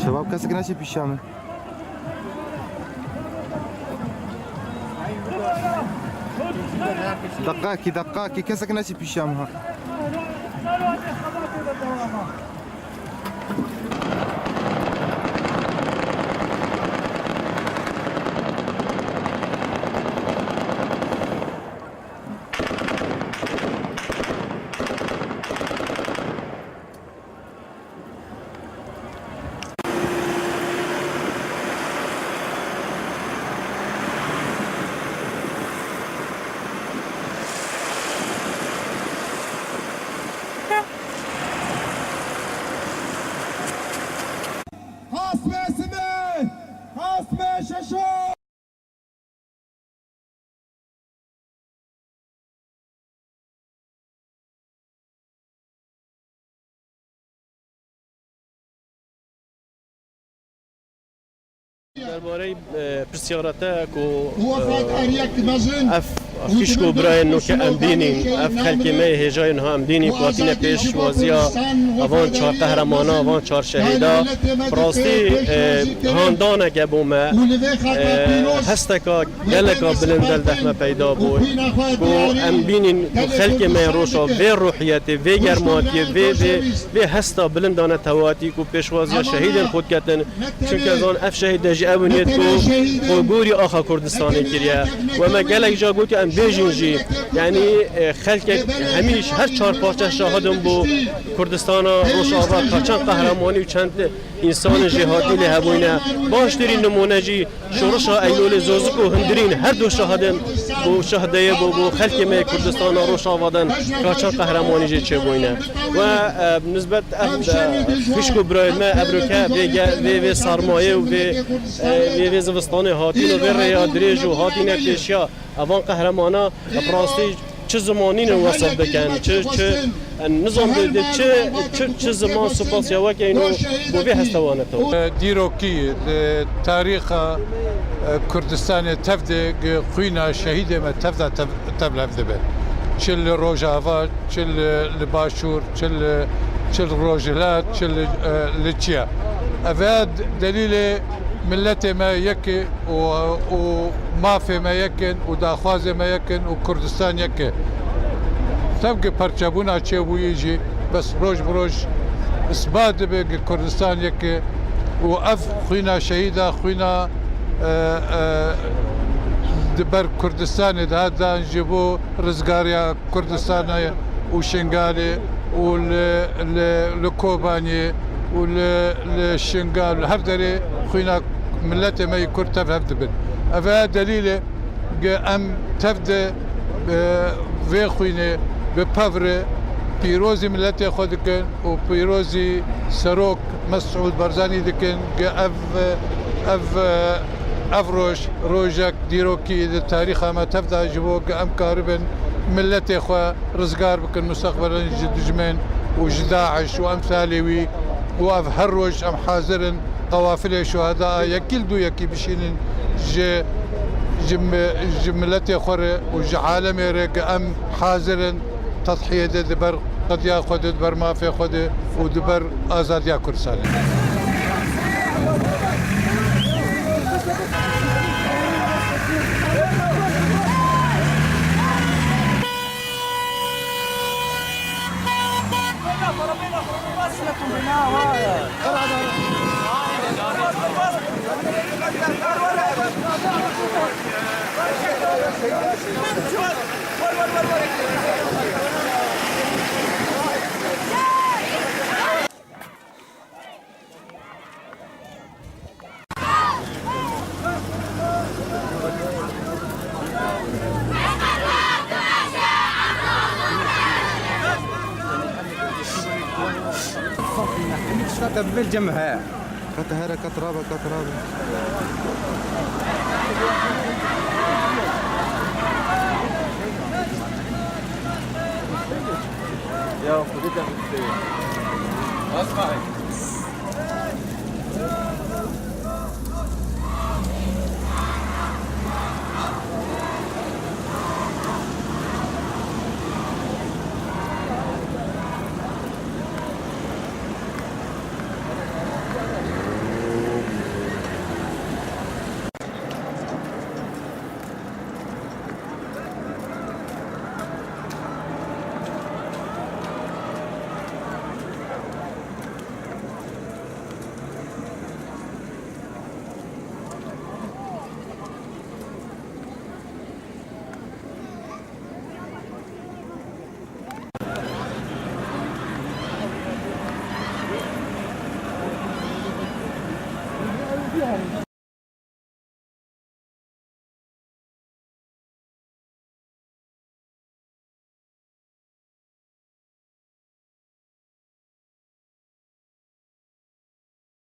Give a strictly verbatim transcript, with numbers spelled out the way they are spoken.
Şebab, kesek neçe pîşa min. Deqakî, deqakî, kesek neçe pîşa min ha. Hasme sime! Hasme şeşo! Derbarê, e, pirsyara te ku, e, ev xişk û birayên nû ke em bînîn, ev xelkê me yê hêja yê niha em bînîn ku hatine pêşwaziya evan çar qehremana, evan çar şehîda. Bi rastî, e, handaneke bo me, e, hesteka geleka bilind li deh me peyda bû. Ku em bînîn ku xelkê me yên Rojava vê ruhiyetê, vê germatiyê, vê, vê, vê hesta bilinda ne tewatî ku pêşwaziya şehîdên xwe diketin. Çunke ez zanim ev şehîd de jî ew niyet ku xwe gorî axa Kurdistanê kiriye. We me gelek car gotiye, em bêjin jî. Yanî, e, xelkek hemî ji her çar parçe şahid in bo Kurdistana Rojava ka çend qehremanî û çend însanên jêhatî lê hebûyne. Baştirîn nimûne jî Şorişa Eylûlê Zozuk û Hundirîn her du şahid in bo şahdeyê bo, bo xelkê me yê Kurdistana Rojava de ka çend qehremanî jê çêbûyne. We, e, nisbet ev, e, xişk û birayên me evroke vê ge-, vê, vê sarmayê û vê, e, vê, vê zivistanê hatîn û vê rêya dirêj û hatîne pêşiya evan qehremana, bi rastî çi zimanî ne wesif bikin, çi, çi, nizam de, de çi, çi, çi ziman spas ya weke ino bo vê heste wane to. Dîrokî, e, tarîxa, e, Kurdistanê tev de, e, xwîna şehîdê me tev de tev, tev lev dibe. Çi li Rojava, çi li, li Başûr, çi li, çi li Rojhilat, çi li, e, li çiya. Eve delîlê miletê me yekê û, û mafê me yek in û daxwazê me yek in û Kurdistan yek e. Tev ki perçebûna çêbûyî jî bes roj bi roj isbat dibe ki Kurdistan yek e û ev xwîna şehîda, xwîna, e, e, di ber Kurdistanê de hat dan ji bo rizgariya Kurdistanê û Şingalê û li, li, li Kobaniyê û li, li Şingal, li her derê xwîna miletê me yê Kurd tev hev dibin. Ev e delîl e ke em tev de, e, vê xwînê bi pevre pîrozî miletê xwe dikin û pîrozî Serok Mesûd Barzanî dikin ke ev, ev, ev roj, rojek dîrokî di tarîxa me tev de ji bo ke em karibin miletê xwe rizgar bikin mustaqbelen ji dijmin û ji DAIŞ û emsalê wî û ev her roj em hazir in qewafilê şuheda a yekî li dû yekî bişînin ji, ji mi-, ji miletê xwe re û ji alemê re ke em hazir in tedhiyê de di ber qediya xwe de, di ber mafê xwe de û di ber azadiya Kurdistanê. بالجمع، ها. كتهرى، كترابة، كترابة. يا أخي، بدك تسوي. اسمعي.